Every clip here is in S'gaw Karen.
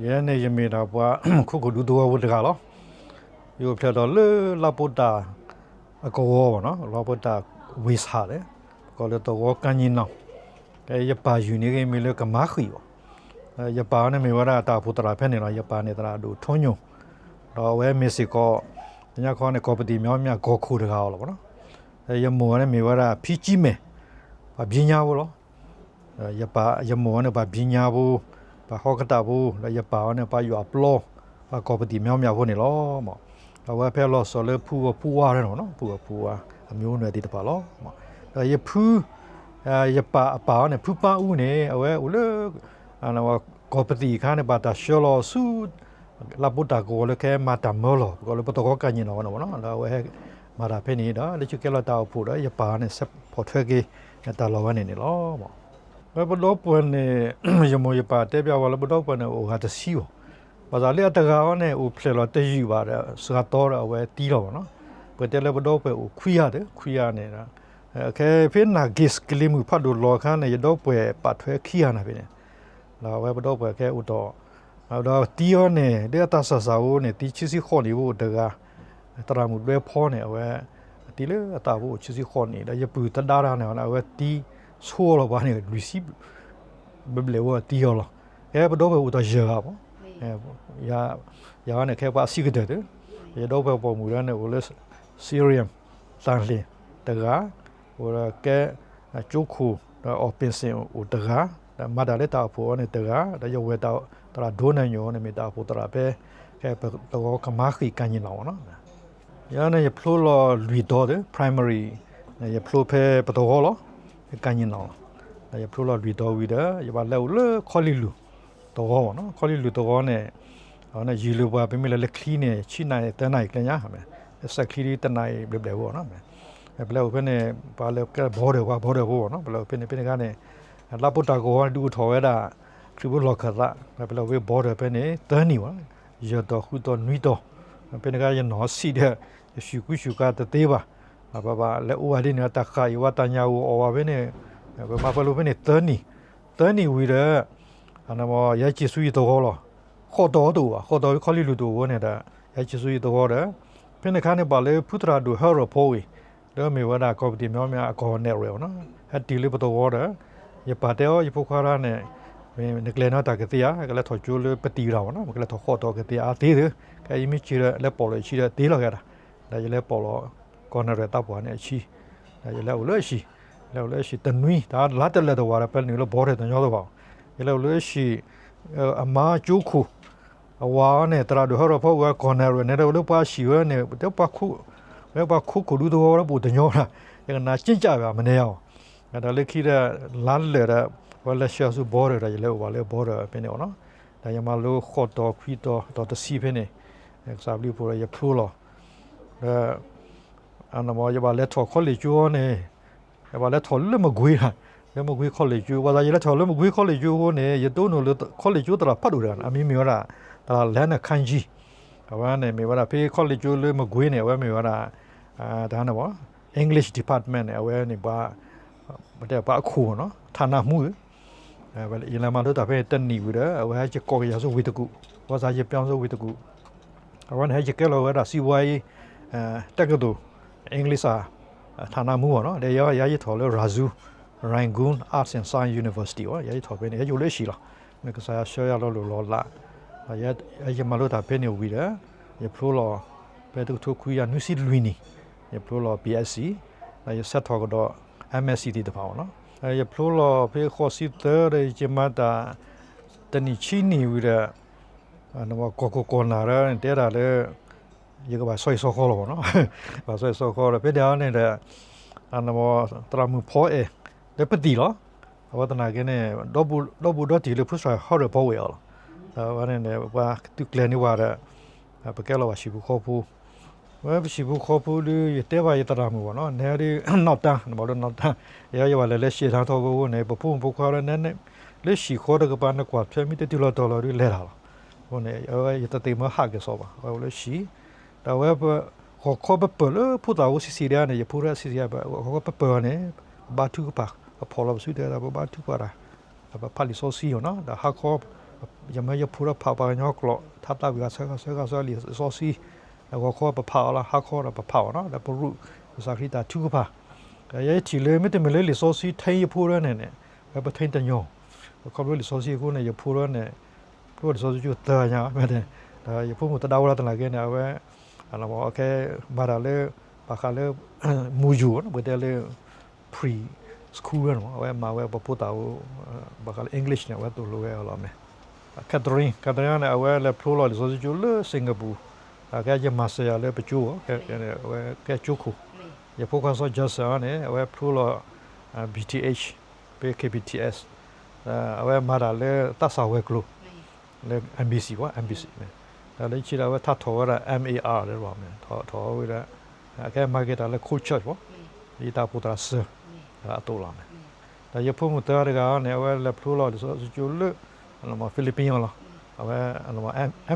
ယဲန့ၣ်ယမ့ၢ်ဒၣ်ပှၤခိခိၣ်ဒူသဝီဖိတဂၤလီၤ. ယအိၣ်ဖျဲၣ်ထီၣ်လၢလၢ်ပိတၢ်အကဝီၤဘၣ်နီၤ, လၢ်ပိတၢ်ဝ့ၢ်ဆၣ်လဲၣ်, ပကိးလၢသဝီကၣ်ညီၣ်နီၣ်, ယပၢ်ယုၢ်န့ၣ်ဂ့ၤမ့ၢ်လၢကမါဃံးဘၣ်. ယပၢ်အီၤန့ၣ်မ့ၢ်ဝဲဒၣ်တၢ်အိၣ်ဖှိၣ်သရၣ်ဖဲန့ၣ်လီၤ. ယပၢ်န့ၣ်သရၣ်ဒိၣ်ထီညိၣ်, ဒီးအဝဲမ့ၢ်စ့ၢ်ကီး တညါခီန့ၣ် ကီၢ်ပသံၣ်မီမၠၣ်ကီၢ်ခိၣ်တဂၤအီၤလီၤဘၣ်နီၤ. ယမိၢ်အီၤန့ၣ်မ့ၢ်ဝဲဒၣ်ဖံကၠံမဲာ်, ပှၤဘံညါဖိလီၤ. ယမိၢ်အီၤန့ၣ်ပှၤဘံညါဖိ, ပှၤဟီကတၢၢ်ဖိ, ဒီးယပၢ်အီၤန့ၣ်ပှၤယွၤပျီ, ပှၤကီၢ်ပသံၣ်မီမၠၣ်ဖိန့ၣ်လီၤ. ဒီးအဝဲဖဲလီၤစိၤလၢဖုဂီၤဖုဝါန့ၣ်လီၤ, ဖုဂီၤဖုဝါ အမျိုးနွယ်သ့ၣ်တဖၣ်လီၤ. ဒီးယဖု ယပၢ်အပၢ်အီၤန့ၣ် ဖုပၢ်အူန့ၣ် အဝဲအိၣ်လၢ ကီၢ်ပသံၣ်အခါန့ၣ် ဘၣ်တၢ်ဆှၢလီၤဆူ လၢ်ပိတၢ်ကဝီၤလၢကဟဲမၤတၢ်မၢလီၤ, ပကိးလၢပသဝီကၣ်ညီၣ်နီၣ်ဝဲန့ၣ်မ့ၢ်နီၤ. ဒီးအဝဲဟဲမၤတၢ်ဖဲန့ၣ်ဒီး လၢခံကဲလီၤတၢ်အိၣ်ဖှိၣ်ဒီး ယပၢ်န့ၣ် ဆဲးဖီၣ်ထွဲက့ၤ တၢ်လီၢ်ဝဲန့ၣ်န့ၣ်လီၤ. ဝဲပဒီပုၢ်ဝဲၢ်န့ၣ် ယမိၢ်ယပၢ်တဲပျးဝဲလၢပဒီပုၢ်ဝဲၢ်န့ၣ် အိၣ်ဂၤတဆံဘၣ်. ဘၣ်ဆၣ်လၢအတဂၤအီၤန့ၣ် အိၣ်ဖျဲၣ်လီၤတယုၢ်ဘၣ်ဒီး စှၤတီဒီးအဝဲသံလီၤဘၣ်နီၤ. ပတဲလၢပဒီပုၢ်ဝဲၢ်အိၣ်ခွံဂၤဒီး ခွံဂၤန့ၣ် ခဲဖဲနၢ်က့ၤစကလံၤမုၢ်ဖးဒိၣ်လီၤအခါန့ၣ် ယဒီပုၢ်ဝဲၢ်ပာ်ထွဲခံဂၤနၤဖဲန့ၣ်, ဒီးအဝဲပဒီပုၢ်ဝဲၢ်ခဲအိၣ်တီၢ် ဒီးသံအီၤန့ၣ် လၢအတၢ်ဆၢၣ်စၢ်ဧိၤန့ၣ် သံခံဆံဃိးနံၣ်ဝဲအိၣ်တဂၤ, သရၣ်မုၣ်ဒွဲဖီန့ၣ် အဝဲ သံလၢအသးဖိအိၣ်ခံဆံဃိးနံၣ် ဒီးယပုၢ်သဒါတၢ်န့ၣ် အဝဲသံဆိလီၤပှၤန့ၣ် လွံၢ်ဆံ ဘျဲၣ်ဘျဲၣ်ဝဲသံအီၤလီၤ. ဖဲပဒီပုၢ်ဝဲၢ်အိၣ်တီၢ်ယဲၢ်ဂၤဘၣ်. ယၤန့ၣ်ခဲပှၤအဆံးကတၢၢ်တ, ယဒီပုၢ်ဝဲၢ်ပိာ်မုၣ်ဒီးန့ၣ် အိၣ်လၢ Syrian သၣ်လ့ၣ်တဂၤ, အိၣ်ဒီးကဲ ကၠိခိၣ် ဒီးအီၣ်ပ့ၣ်စ့ၣ်အိၣ်တဂၤ, ဒီးမၤတၢ်လၢတၢ်အိၣ်ဖှိၣ်အီၤန့ၣ်တဂၤ, ဒီးယဝဲၢ်သရၣ်ဒိၣ်နၢ်ညိၣ်န့ၣ် မ့ၢ်တၢ်အိၣ်ဖှိၣ်သရၣ်ဖဲ ဖဲပသဝီကမါဃံးကၣ်ညီၣ်နီၣ်နီၤ. ယၤန့ၣ် ယဖျိလီၤလွံၢ်တီၤဒီး primary န့ၣ် ယဖျိဖဲပသဝီလီၤ, ဖဲကၣ်ညီၣ်နီၣ်လီၤ. ဒီးယဖျိလီၤလွံၢ်တီၤဝံၤဒီး ယဘၣ်လဲၤအိၣ်လၢခီလံၣ်လူၢ်သဝီဘၣ်နီၤ. ခီလံၣ်လူၢ်သဝီန့ၣ် အဝဲန့ၣ် ယံာ်လၢပှၤ ပမ့ၢ်လဲၤလၢချံန့ၣ် ဆံနၣ်ရံၣ်သၢနၣ်ရံၣ်ကျဲညါ, စဲးချံဒ်တနၣ်ရံၣ်ဘျဲၣ်ဘျဲၣ်ဖိနီၤ. ပလဲၤအိၣ်ဖဲန့ၣ် ပှၤလၢကဲ border ပှၤ border ဖိနီၤ, ပလဲၤအိၣ်ဖဲန့ၣ် ဖဲန့ၣ်အခါန့ၣ် လၢ်ပိတၢ်ကဝီၤန့ၣ် ဒုးအိၣ်ထီၣ်ဝဲဒၣ် ခရံာ်ဖိလီၢ်ခၢၣ်သး, ပလဲၤအိၣ်ဖဲ border ဖဲန့ၣ် သၢနံၣ်ဘၣ်, ယဲၢ်တီၤဃုတီၤနွံတီၤ, ဖဲန့ၣ်အခါယနီၢ်ဆံးဒီး ယဆူၣ်ကူဆူၣ်ကၤတသ့ဘၣ်, ပဘၣ်လဲၤအိၣ်ဝဲဒ်န့ၣ် တၢ်ဃာ်အံၤဝဲတၢ်ညၣ်အူအီၣ်ဝဲဖဲန့ၣ်, ပမၤပှဲၤလိာ်ဖဲန့ၣ် သၢနံၣ်, သၢနံၣ်ဝံၤဒီး ယဟဲက့ၤဆူယသဝီလီၤ. ဃိးတီၤတအိၣ်ဘၣ်, ဃိးတီၤခီလံၣ်လူၢ်တအိၣ်ဝဲန့ၣ်ဒီး ယဟဲက့ၤဆူယသဝီဒီး ဖဲန့ၣ်အခါန့ၣ် ဘၣ်လၢဖုသရၣ်ဒိၣ်ဟၢရၢၣ်ဖိဝံၤ လၢမ့ၢ်ဝဲဒၣ်ကီၢ်ပသံၣ်မီမၠၣ်အကီၢ်နဲၣ်ရွဲၣ်နီၤ, ဟဲတုၤလၢပသဝီဒီး ယပၢ်တဲအီၤ ယဖိခွါတဂၤန့ၣ် နကျဲၤန့ၢ်တၢ်ကသ့ဧါ, ကလဲၤထီၣ်ကၠိလၢပသံၣ်တၢ်ဘၣ်နီၤ, မ့ၢ်ကလဲၤထီၣ်ဃိးတီၤကသ့ဧါသ့ဒီး ခဲအံၤမ့ၢ်က့ၤဒီး လဲၤပိာ်လီၤယခံဒီးသ့လီၤက့ၤတၢ်, ဒီးယလဲၤပိာ်လီၤ ကီၢ်နဲၣ်ရွဲၣ်သးပှၢ်န့ၣ်အခံ, ဒီးယလဲၤအိၣ်လၢအဟံၣ်, လဲၤအိၣ်လၢအဟံၣ်တနွံ, တၢ်လါတလၢာ်တဝာ်ဒီး ပနုာ်လၢ border တညီသ့ၣ်တဖၣ်, ယလဲၤအိၣ်လၢအဟံၣ် အမါကၠိခိၣ် အဝၤအီၤန့ၣ် သရၣ်ဒိၣ်ဟၢရၢၣ်ဖိဝဲကီၢ်နဲၣ်ရွဲၣ်န့ၣ် ဒီးလၢပှၤဟံၣ်ဝဲန့ၣ် တဲပှၤခိခိၣ်ဒူသဝီဒီးပအိၣ်တညီဘၣ်, ယကနၣ်က့ကၢ်ဘၣ် မနုၤယါအီၤ, ဒီးလၢခံဒီး လါလၢာ်ဒီး အဝဲလဲၤဆှၢဆူ border ဒီး ယလဲၤအိၣ်ဘၣ်လၢ border ဖဲန့ၣ်အီၤနီၤ, ဒီးယမၤလိဃိးတီၤခွံတီၤ တီၤတဆံဖဲန့ၣ် ကစၢ်ဘျုးဖှိၣ်ဒီးယဖျိလီၤ, ဒီး ယဘၣ်လဲၤထီၣ်ခီလ့ၣ်ကၠိအီၤန့ၣ် ယဘၣ်လဲၤထီၣ်လၢမကွ့ၤ, လၢမကွ့ၤခီလ့ၣ်ကၠိ, ဘၣ်ဆၣ်ယလဲၤထီၣ်လၢမကွ့ၤခီလ့ၣ်ကၠိအဃိန့ၣ် ယတိၢ်နီၣ်လၢခီလ့ၣ်ကၠိသရၣ်ဖးဒိၣ်တဂၤန့ၣ် အမံၤမ့ၢ်ဝဲဒၣ် သရၣ် Leonard Kanji, အဝဲန့ၣ်မ့ၢ်ဝဲဒၣ် ဖဲခီလ့ၣ်ကၠိလၢမကွ့ၤန့ၣ် အဝဲမ့ၢ်ဝဲဒၣ် တၢ်န့ၣ် English department န့ၣ် အဝဲန့ၣ်ပှၤ ပှၤအခိၣ်နီၤ ဌာနမှူး ယလဲၤမၤလိတၢ်ဖဲန့ၣ်တနံၣ်ဝံၤဒီး အဝဲဟဲက့ၤကိးက့ၤယၤဆူဝ့ၢ်တကူၣ်, ဘၣ်ဆၣ်ယပျီဆူဝ့ၢ်တကူၣ်, အဝဲန့ၣ်ဟဲက့ၤကဲလီၤဝဲဒၣ် စီးပွားရေး တက္ကသိုလ် English အ ဌာနမှူး ဘၣ်နီၤ, ဒီးယၤယထီၣ်လၢ Razu Rangoon Arts and Science University ဘၣ်, ယၤယထီၣ်ဖဲန့ၣ် ဟဲယအိၣ်လၢအဟံၣ်လီၤ, မ့ၢ်ကစၢ်ယွၤဆှၢယၤလီၤလိၢ်လီၤလး, ဒီးယမၤလိတၢ်ဖဲန့ၣ်ဝံၤဒီး ယဖျိလီၤ ဖဲတကထိခွံကယၤနွံဆံလွံၢ်နံၣ် ယဖျိလီၤ BSc, ဒီးယဆဲးထီၣ်ကဒီး MSc သ့ၣ်တဖၣ်ဘၣ်နီၤ, ဒီးယဖျိလီၤဖဲဃိးဆံသၢဒီး ယက့ၤမၤတၢ် တနံၣ်ဆံနံၣ်ဝံၤဒီး ကီၢ်ခိၣ်ကီၢ်နၢ်ဒီး တဲဒၣ်လၢ ယကဘၣ်ဆီဟံၣ်ဆီဃီလီၤဘၣ်နီၤ, ဘၣ်ဆီဟံၣ်ဆီဃီဒီး ဖဲဒၣ်အီၤန့ၣ်ဒီး သရၣ်မုၣ်ဖီအဲၣ် လၢပသံၣ်လီၤ, အဝဲသနာ်က့န့ၣ် ဒီဘူးဒီတံၢ်လၢဖုသရၣ်ဟၢရၢၣ်ဖီဝဲအီၤလီၤ, အဝဲန့ၣ်န့ၣ် ပှၤသုးကျဲၤန့ၢ်ဝဲဒီး ပကဲလီၤဘၣ်ဟံၣ်ဖိဃီဖိ ဝဲပဟံၣ်ဖိဃီဖိဒီး ယတဲဘၣ်ယသရၣ်မုၣ်ဘၣ်နီၤ, နဲဒ် နီၢ်တၢ် နဘၣ်လၢနီၢ်တၢ်, ယဲယဘၣ်လဲၤလၢဟံၣ်တၢ်ထီဘိအဃိန့ၣ် ပဖိမုၣ်ဖိခွါလၢနဲန့ၣ် လၢဟံၣ်ဃီတကပၤ နကွၢ်ထွဲမ့ၢ်တတုၤလီၤတီၤလီၤဒုးလဲၤတၢ်လီၤ, အဃိန့ၣ် အဝဲယတသ့ၣ်မၢဟးက့ၤစီၤဘၣ် အဝဲအိၣ်လၢဟံၣ်, ဒီးအဝဲပဂီၤခီပပၢၢ်လၢဖိသၣ်ဖိဆံးဆံးဒၣ်န့ၣ် ယဖိဒၣ်ဆံးဆံး ပဂီၤခီပပၢၢ်အီၤန့ၣ် ပဘါထုကဖၣ် ပဖီၣ်လီၤပစုတဲဒၣ် ပဘါထုကဖၣ်တၢ် ပဖးလံာ်စီဆှံအီၤနီၤ ဒီးဟါခီ ပ ယမၢယဖိထီၣ်ဖးပှၤကညီကျိာ် ထါသးဝံၣ်ဂၤဆၢဂၤဆၢဂၤဆၢလံာ်စီဆှံ, ဒီးဂီၤခီပဖးအီၤလီၤ, ဟါခီဒီးပဖးအီၤနီၤ, ဒီးပရူးကစၢ်ခရံာ်တၢ်ထုကဖၣ်, ယဲယထံၣ်လၢမ့တမ့ၢ်လၢလံာ်စီဆှံထံယဖိဒၣ်န့ၣ်န့ၣ်, ဝဲပထံတညီ, ခီဖျိလံာ်စီဆှံအဃိန့ၣ် ယဖိဒၣ်န့ၣ် ဖျိလံာ်စီဆှံကၠိသၢညါ, ဒီးယဖိမုၣ်သဒါဝဲဒၣ်သနာ်က့န့ၣ် အဝဲ အခဲမၤတၢ်လၢ ဘၣ်ဃးလၢ မူယူၤ ပကတဲလၢ pre school ဝဲန့ၣ် အဝဲမၤဝဲပှၤဖိသၣ်ဧိၤ ဘၣ်ဃးလၢ English န့ၣ် အဝဲသိၣ်လိဝဲအလီၢ်မ့ၢ် Catherine, Catherine န့ၣ် အဝဲလဲၤဖျိလီၤလံာ်စီဆှံကၠိလၢ Singapore, အကဲယမၤစၢၤယၤလၢပကၠိ, အဝဲကဲကၠိခိၣ်, ယဖိခွါစီၤ Joseph န့ၣ် အဝဲဖျိလီၤ B T H ဖဲ K B T S, အဝဲမၤတၢ်လၢသးစၢ်ဝဲၤကျိၤ လၢ M B C ဘၣ် M B C န့ၣ်, ဒီးလၢခံဒီးအဝဲထါထီၣ်ဝဲဒၣ် M A R လၢဘၣ်မ့ၢ် ထီၣ်ထီၣ်ဝဲဒၣ် အကဲမၤက့ၤတၢ်လၢ Cold Church ဘၣ်, လၢတၢ်အိၣ်ဖှိၣ်သရၣ်စၢၤ အသိးလီၤမ့ၢ်, ဒီးယဖိမုၣ်သၢဂၤတဂၤန့ၣ် အဝဲလဲၤဖျိလီၤလံာ်စီဆှံကၠိလၢ Philippines အီၤလီၤ, အဝဲ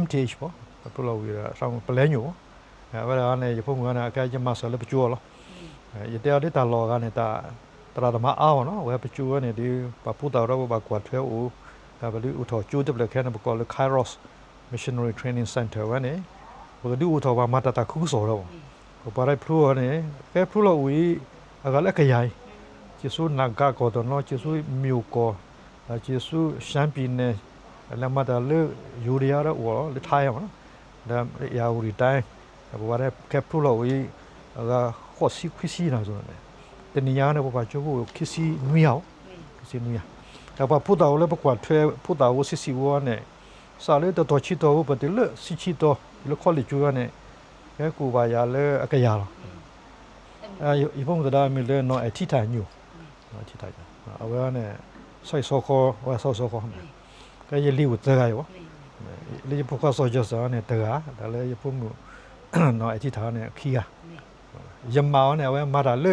M T H ဘၣ်, ဖျိလီၤဝံၤဒီး ပလဲၤညိၣ်ဘၣ်, အဝဲတဂၤန့ၣ် ယဖိမုၣ်ဂၤန့ၣ် အကဲယမၤစၢၤလၢပကၠိအီၤလီၤ, ယတဲအီၤဒ်တၢ်လီၢ်ဂၤန့ၣ် သရၣ်သမါအါအီၤနီၤ, အဝဲပကၠိဝဲန့ၣ်ဒီး ပှၤဖိသၣ်ဒီးပဘၣ်ကွၢ်ထွဲအိၣ်, ဒီးပဒုးအိၣ်ထီၣ်ကၠိတဖျၢၣ်ခဲန့ၣ် ပကိးလၢ Kairos Missionary Training Center ဝဲန့ၣ်, ပကဒုးအိၣ်ထီၣ်ပှၤမၤတၢ်သးခုကစီၣ်ဒီး ပပှၤတဖျိအီၤန့ၣ် ကဲဖျိလီၤအိၣ်အံၤ အဂၤလၢအကယၤအံၤ, က့ၤဆူနးကးကီၢ်တနီၤ, က့ၤဆူမ့ၢ်အိၣ်ကီၢ်, က့ၤဆူ ရှမ်းပြည်နယ်, လဲၤမၤတၢ်လၢ ယိၤဒယါဒီးအိၣ်လီၤ လၢထါအံၤမ့ၢ်နီၤ, ဒီးဧရာဝတီတိုင်း, ပပှၤကဲဖျိလီၤအိၣ်အံၤ အဂၤဃိးဆံခွံဆံနၤန့ၣ်, တနံၤညါန့ၣ် ပပှၤကၠိဖိအိၣ်ခံဆံနွံယၤ, ခံဆံနွံယၤ, ဒီးပှၤဖိသၣ်အိၣ်လၢပကွၢ်ထွဲဖိသၣ်အိၣ်ဆံးဆံးဖိန့ၣ်, စးလၢတတီၤဆံတီၤဖိ ပတုၤလၢဆံဆံတီၤ လၢ college ကၠိန့ၣ်, ကဲကအိၣ်ဘၣ်ယၤလၢအကယၤလီၤ. ယဖိမုၣ်သဒါမံၤလၢ နီၢ်အဲၣ်ထံထၣ်ညိၣ်, အဝဲန့ၣ် ဆီၣ်အံၣ်ဆီဃီ, အဝဲဆီၣ်အံၣ်ဆီဃီ, ကဲယလံၤအိၣ်သၢဂၤအံၤဘၣ်, လၢယဖိခွါစီၤ Joseph န့ၣ်တဂၤ, ဒီးလၢယဖိမုၣ် နီၢ်အဲၣ်ထံထၣ်န့ၣ်ခံဂၤ, ယမါအီၤန့ၣ် အဝဲမၤတၢ်လၢ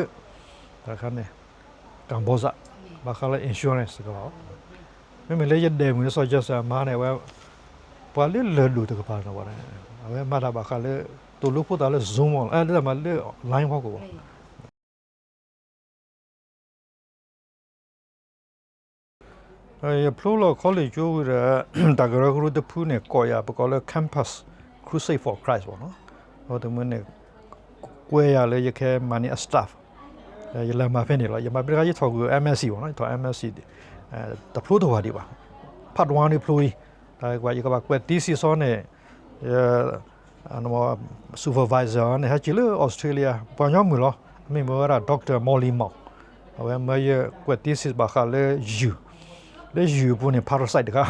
တၢ်ခါန့ၣ် Cambodia, ဘၣ်ဃးလၢ insurance တကပၤ, မ့မ့ၢ်လၢယဒဲးမုၣ်လၢစီၤ Joseph အမါန့ၣ် အဝဲ ပှၤလၢလၢၢ်ဒိၣ်တကပၤန့ၣ်, အဝဲမၤတၢ်ဘၣ်ဃးလၢ သိၣ်လိဖိသၣ်လၢ Zoom လၢ online ဖီခိၣ်ဘၣ်. ယဖျိလီၤ college ကၠိဝံၤဒီး တၢ်ကရၢကရိတဖုန့ၣ် ကိးယၤ ပကိးလၢ Campus Crusade for Christ ဘၣ်နီၤ, အဝဲတမုၢ်န့ၣ် ကွဲးယၤလၢယကဲမၤန့ၢ်အ staff, ယလဲၤမၤဖဲန့ၣ်လီၤ. ယမၤဖဲတခါ ယထီၣ်ကွံာ် MSc ဘၣ်နီၤ, ယထီၣ် MSc တဖျိတဝၤဒံးဘၣ်, part one န့ၣ်ဖျိအံၤ, တၢ်ယကဘၣ်ကွဲး thesis အီၤန့ၣ် supervisor န့ၣ် ဟဲက့ၤလၢ Australia ပှၤကညီမုၣ်လီၤ. အမံၤမ့ၢ်ဝဲဒၣ် Doctor Molly Mawk, အဝဲမၢယကွဲး thesis ဘၣ်ဃးလၢယုၢ်, လၢယုၢ်အပူၤန့ၣ် parasite တခါ,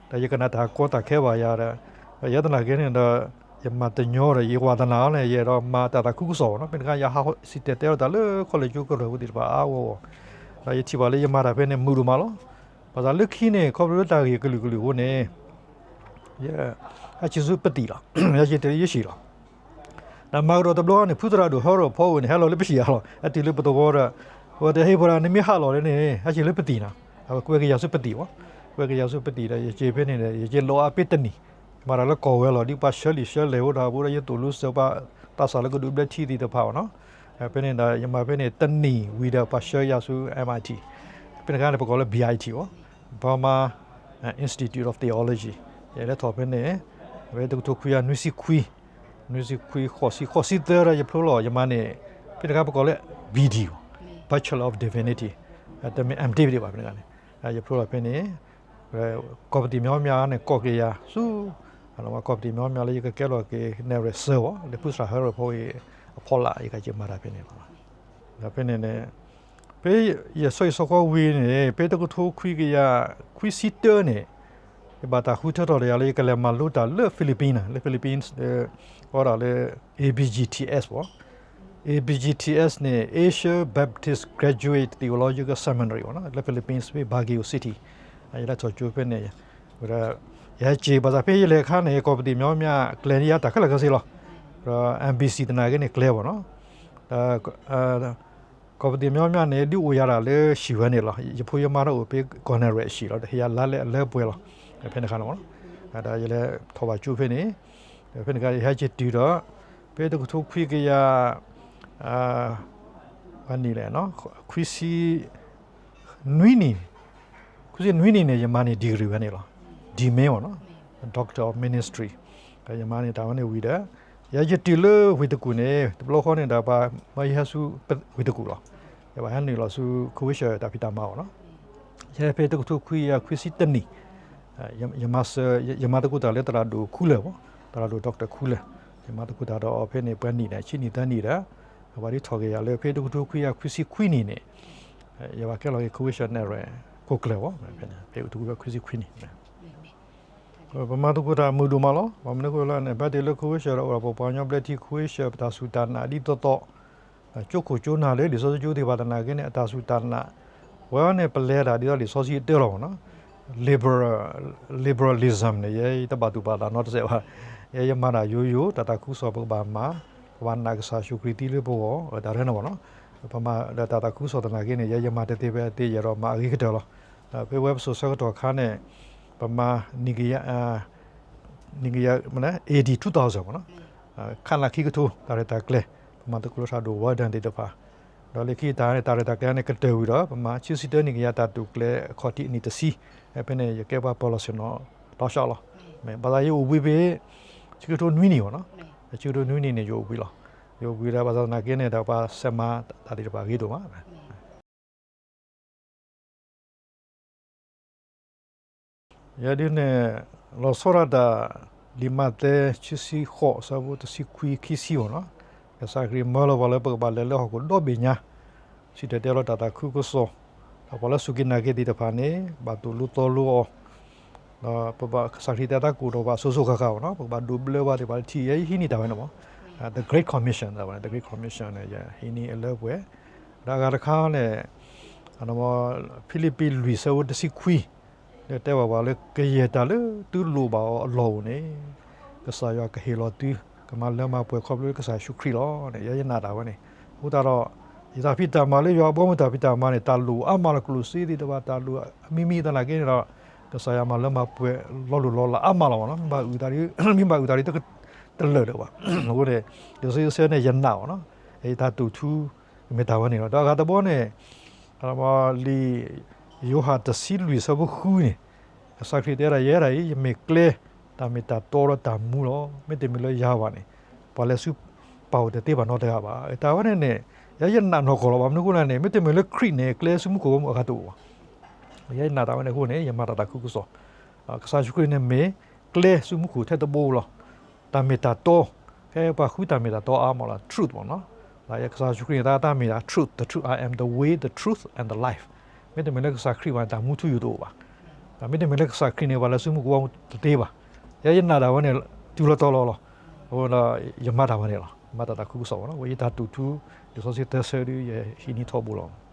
ဒီးယကနၣ်တၢ်ကီတၢ်ခဲဘၣ်ယၤဒီး, ယဲသနာ်က့န့ၣ်ဒီး ယမၤတညီဒီး ယဝၤသနာ်န့ၣ် ယအဲၣ်ဒိးမၤတၢ်သးခုကစီၣ်ဘၣ်နီၤ. မ့ၢ်တခါ ယဟးစံၣ်တဲၤတဲလီၤတၢ်လၢ college ကၠိကရၢၢ်ပူၤသ့ၣ်တဖၣ်အါအါဂီၢ်ဂီၢ်, ဒီးယထံၣ်ဘၣ်လၢယမၤတၢ်ဖဲန့ၣ် မုာ်ဒိၣ်မးလီၤ. ဘၣ်ဆၣ်လၢခံန့ၣ် ခီဖျိလၢတၢ်ဂ့ၢ်ကလုာ်ကလုာ်အဃိန့ၣ် ယဟဲက့ၤဆူပသံၣ်လီၤ. ယဟဲက့ၤတုၤလၢယဟံၣ်လီၤ. ဒီးမၤကဒီးတဘျီန့ၣ် ဖုသရၣ်ဒိၣ်ဟၢရၢၣ်ဖီဝဲန့ၣ် ဟဲလီၤလၢပဟံၣ်အါလီၤ. ဟဲတုၤလၢပသဝီဒီး အဝဲတဲ ဟ့ၣ် ဖိဒါ နမ့ၢ်ဟးလီၤလၢန့ၣ် ဟဲက့ၤလၢပသံၣ်နီၤ. အဝဲကွဲက့ၤယၤဆူပသံၣ်ဘၣ်. ကွဲက့ၤယၤဆူပသံၣ်ဒီး ယက့ၤဖဲန့ၣ်ဒီး ယက့ၤလီၤအါဖဲတနံၣ်, မၤတၢ်လၢကီၢ်ဝဲလီၤ. ဒ်ပှၤဆှၢလံာ်ဆှၢလဲၢ်အိၣ်ဒီး အဘူးဒီး ယသိၣ်လိစၢၤပှၤသးစၢ်လၢကဒုးဘျၢထံသ့ၣ်တဖၣ်ဘၣ်နီၤ. ဖဲန့ၣ်ဒီး ယမၤဖဲန့ၣ်တနံၣ်ဝံၤဒီး ပှၤဆှၢယၤဆူ M I T, ဖဲန့ၣ်အခါန့ၣ် ပကိးလၢ B I T ဘၣ်, Burma Institute of Theology, ယလဲၤထီၣ်ဖဲန့ၣ် ဖဲတကထိခွံကယၤနွံဆံခွံ, နွံဆံခွံ ဃိးဆံ ဃိးဆံသၢဒီး ယဖျိလီၤ ယမၤန့ၣ် ဖဲန့ၣ်အခါပကိးလၢ B D ဘၣ်, Bachelor of Divinity, တမ့ၢ် M.Div ဒံးဘၣ် ဖဲန့ၣ်အခါန့ၣ်, ယဖျိလီၤဖဲန့ၣ် ကီၢ်ပသံၣ်မညီမညီန့ၣ် ကိးက့ၤယၤဆူ ကီၢ်ပသံၣ်မညီမညီလၢယကကဲလီၤက့ၤ နဲၣ်ရွဲၣ်စၢၤဝဲ လၢဖုသရၣ်ဟၢရၢၣ်ဖီအံၤအဖီလာ် ယကက့ၤမၤတၢ်ဖဲန့ၣ်လီၤ. ဒီးဖဲန့ၣ်န့ၣ် ဖဲယဆီၣ်အံၣ်ဆီဃီဝံၤန့ၣ် ဖဲတကထိခွံကယၤခွံဆံတၢန့ၣ် ယဘၣ်တၢ်ဃုထၢထီၣ်ဒီးယၤလၢယကလဲၤမၤလိတၢ်လၢ Philippines န့ၣ်, လၢ Philippines အဝဲဒၣ်လၢ A B G T S ဘၣ်, A B G T S န့ၣ် Asia Baptist Graduate Theological Seminary ဘၣ်နီၤ, လၢ Philippines ဖဲ Baguio City, ယလဲၤထီၣ်ကၠိဖဲန့ၣ်, ဝဲဒၣ် ယဟဲက့ၤ ဘၣ်ဆၣ်ဖဲယလဲၤအခါန့ၣ် ကီၢ်ပသံၣ်မညီမညီ ကျဲၤန့ၢ်ယၤတၢ်ခဲလၢာ်ခဲဆ့လီၤ. ဒီး M B C သနာ်က့န့ၣ် ကျဲဘၣ်နီၤ, ဒီး ကီၢ်ပသံၣ်မညီမညီန့ၣ် ဒုးအိၣ်ယၤဒၣ်လၢဟံၣ်ဝဲန့ၣ်လီၤ. ယဖိယမါဒီးအိၣ်ဖဲ ကီၢ်နဲၣ်ရွဲၣ်အဟံၣ်လီၤ, ဒီးဟ့ၣ်ယၤလါလဲအလၢပှဲၤလီၤ, ဖဲန့ၣ်အခါန့ၣ်မ့ၢ်နီၤ, ဒီးယလဲၤထီၣ်ဘၣ်ကၠိဖဲန့ၣ်, ဒီးဖဲန့ၣ်အခါ ယဟဲက့ၤတုၤဒီး ဖဲတကထိခွံကယၤ ဝဲနံၣ်လဲၣ်, ခွံဆံနွံနံၣ်, ခွံဆံနွံနံၣ်န့ၣ် ယမၤန့ၢ် degree ဝဲန့ၣ်လီၤ. Doctor of Ministry, ယမၤန့ၢ်တၢ်ဝဲန့ၣ်ဝံၤဒီး ယဲယတုၤလၢဝ့ၢ်တကူၣ်န့ၣ် တဘျီဃီန့ၣ်ဒီး ပှၤမၢယဟဲဆူဝ့ၢ်တကူၣ်လီၤ. ယဘၣ်ဟဲနုာ်လီၤဆူ Croatia တၢ်ဖံးတၢ်မၤအီၤနီၤ. ယဟဲဖဲတကထိခွံကယၤခွံဆံတနံၣ် ယမၤစၢၤ ယမၤသကိးတၢ်လၢသရၣ်ဒိၣ်ခူလၢၢ်မး, သရၣ်ဒိၣ် Doctor ခူလၢၢ်, ယမၤသကိးတၢ်ဒီးအီၤဖဲန့ၣ် ပှဲၤနံၣ်န့ၣ် ဆံနံၣ်သၢနံၣ်ဒီး အဝဲဒၣ်ထီၣ်က့ၤယၤလၢဖဲတကထိခွံကယၤခွံဆံခွံနံၣ်န့ၣ် ယဘၣ်ကဲလီၤက့ၤ Croatia နဲၣ်ရွဲၣ် ကိးကျၢၢ်မး, ဖဲန့ၣ် ဖဲတကထိခွံဆံခွံနံၣ် ပမၤသကိးတၢ်မုာ်ဒိၣ်မးလီၤ. ဘၣ်မနုၤအဃိလဲၣ်န့ၣ် ဘၣ်တ့ၢ်လၢ Croatia ဒီးအိၣ်ဒီးပပှၤကညီဘျၣ်ထံ Croatia ပတၢ်စူၢ်တၢ်နာ်ဒ်သိးသိး ကၠိခိၣ်ကၠိနၢ်လၢလံာ်စီဆှံကၠိသ့ၣ်တဖၣ်သနာ်က့န့ၣ် အတၢ်စူၢ်တၢ်နာ် ပဝဲန့ၣ် ပလဲၤတၢ်ဒ်သိးလံာ်စီဆှံအတၢလီၤမးနီၤ. Liberal, liberalism န့ၣ် ယဲတဘၣ်သူၣ်ဘၣ်သးနီတစဲးဘၣ်. ယဲယမၤတၢ်ယိယိ တၢ်သးခုကစီၣ်ပကဘၣ်မၤ, ပဘၣ်နာ်ကစၢ်ယ့ၣ်ၡူးခရံာ်သံလၢပဂီၢ် တၢ်ရဲၣ်န့ၣ်မးနီၤ. ပမၤဒီးတၢ်သးခုကစီၣ်သနာ်က့န့ၣ် ယဲယမၤတသ့ဖဲအသ့ ယအဲၣ်ဒိးမၤအဂ့ၤကတၢၢ်လီၤ. ဖဲဝဲပစိၤဆၢကတီၢ်ခါန့ၣ် ပမၤ နံၣ်ကယၤ နံၣ်ကယၤ AD two thousand မးနီၤ, ခါနံၣ်ခံကထိ တၢ်ရဲၣ်တၢ်ကျဲၤ ပမၤသကိးလၢသရၣ်ဒိၣ် Walden သ့ၣ်တဖၣ်, ဒီးလၢခံတၢ်န့ၣ် တၢ်ရဲၣ်တၢ်ကျဲၤန့ၣ်ကတၢၢ်ဝံၤဒီး ပမၤခံဆံတၢနံၣ်ကယၤတၢ်တိာ်ကျဲၤအခီၣ်ထံးအနံၣ်တဆံ, ဖဲန့ၣ် ယကဲပှၤပၢၤလီၢ်ဆ့ၣ်နီၤ တီဆှးလီၤ. မ့ၢ်ဘၣ်သးယအိၣ်ဘှံးဖဲ ခံကထိနွံနံၣ်မးနီၤ, ခံကထိနွံနံၣ်န့ၣ် ယအိၣ်ဘှံးလီၤ. ယအိၣ်ဘှံးဒီး ဘၣ်ဆၣ်သနာ်က့န့ၣ်ဒီး ပှၤဆဲးမၤတၢ်သ့ၣ်တဖၣ်ဂ့ၤဒိၣ်မး ယဲဒ်န့ၣ် လီၤဆီဒၣ်တၢ် လံာ်မးသဲ ခံဆံဃိး ဆၢဖိတဆံခွံ ခံဆံမးနီၤ, ကစၢ်ခရံာ်မၢလီၤပှၤလၢပကဘၣ်လဲၤလၢဟီၣ်ခိၣ်ဒီဘ့ၣ်ညါ, စံၣ်တဲၤတဲလီၤတၢ်သးခုကစီၣ်, ဒီးပှၤလၢစူၢ်က့ၤနာ်က့ၤသ့ၣ်တဖၣ်န့ၣ် ဘၣ်သိၣ်လိသီလိအီၤ, ဒီးပဘၣ်ကစၢ်ခရံာ်တဲသးကိၣ်ဒီးပှၤစိၤစိၤဃၣ်ဃၣ်မးနီၤ, ပကဘၣ်ဒိးဘျၢပှၤသ့ၣ်တဖၣ်လၢထံၣ် ယဲယဟံးန့ၢ်တၢ်ဝဲန့ၣ်မး, the Great Commission, the Great Commission န့ၣ် ယဟံးန့ၢ်အလၢပှဲၤ, ဒီးအဂၤတခါန့ၣ် ဖံလံးပံးလွံၢ်ဆၢဖိတဆံခွံ လၢတဲဘၣ်ပှၤလၢ ကယဲၢ်တၢ်လၢသုလိၣ်ဘၣ်အီၤအလီၢ်အိၣ်န့ၣ် ကစၢ်ယွၤကဟ့ၣ်လီၤသု, ကမၤလၢမၤပှဲၤခီဖျိလၢကစၢ်ယ့ၣ်ၡူးခရံာ်လီၤန့ၣ် ယဲယနာ်တၢ်ဝဲန့ၣ်. အဃိသတးဒီး ယတၢ်ဖံးတၢ်မၤလၢယွၤအဘီအမုၢ်တၢ်ဖံးတၢ်မၤန့ၣ် တၢ်လိၣ်အါမးလီၤ, ကျိၣ်စ့သ့ၣ်တဖၣ် တၢ်လိၣ်အမံၤမံၤသနာ်က့န့ၣ်ဒီး ကစၢ်ယွၤမၤလၢမၤပှဲၤလီၤလိၢ်လီၤလးအါမးလီၤမးနီၤ, မ့ၢ်ဘၣ်အုၣ်သးဒ် မ့ၢ်ဘၣ်အုၣ်သးဒ်တလၢာ်လၢၤဘၣ်. အဃိန့ၣ် လံာ်စီဆှံအဆၢန့ၣ် ယနာ်အီၤနီၤ, ယတၢ်တိာ်ထူ မ့ၢ်တၢ်ဝဲန့ၣ်လီၤ. ဒီးအဂၤတဘီန့ၣ် လံာ်ယိၤဟၣ်တဆံလွံၢ်ဆၢဖိဃုန့ၣ် ကစၢ်ခရံာ်တဲဒၣ် ယဲဒၣ်အံၤ ယမ့ၢ်ကျဲ တၢ်မ့ၢ်တၢ်တီဒီးတၢ်မူလီၤ. မ့တမ့ၢ်လၢယၤဘၣ်န့ၣ် ပှၤလဲၤဆူပၢ်အိၣ်တသ့ဘၣ်နီတဂၤဘၣ်. တၢ်ဝဲန့ၣ်န့ၣ် ယဲယနာ်နီၢ်ကီၢ်လီၤ. ဘၣ်မနုၤအဃိလဲၣ်န့ၣ် မ့တမ့ၢ်လၢခရံာ်န့ၣ် ကျဲဆူမူခိၣ်ဝဲမူအဂၤတအိၣ်ဘၣ်. ယဲယနာ်တၢ်ဝဲန့ၣ်အဃိန့ၣ် ယမၤတၢ်သးခုကစီၣ်, ကစၢ်ယ့ၣ်ၡူးခရံာ်န့ၣ်မ့ၢ်ကျဲဆူမူခိၣ်ထဲတဘိလီၤ. တၢ်မ့ၢ်တၢ်တီ ဖဲပှၤဃုတၢ်မ့ၢ်တၢ်တီအါမးလီၤ truth မးနီၤ. ကစၢ်ယ့ၣ်ၡူးခရံာ်န့ၣ် တၢ်မ့ၢ်တၢ် truth, the truth, I am the way, the truth and the life. မ့တမ့ၢ်လၢကစၢ်ခရံာ်ဘၣ်န့ၣ် တၢ်မူထူယိာ်တအိၣ်ဘၣ်. မ့တမ့ၢ်လၢကစၢ်ခရံာ်န့ၣ် ပှၤလဲၤဆူမူခိၣ်ဝဲတသ့ဘၣ်. ယဲယနာ်တၢ်ဝဲန့ၣ် တုၤလီၤတီၤလီၤလီၤ. အဃိဒီး ယမၤတၢ်ဝဲန့ၣ်လီၤ. မၤတၢ်သးခုကစီၣ်မးနီၤ. ဝဲယတၢ်တိာ်ထူ လံာ်စီဆှံသၢဆၢဒ် ယဟံးန့ၢ်ထီဘိလီၤ.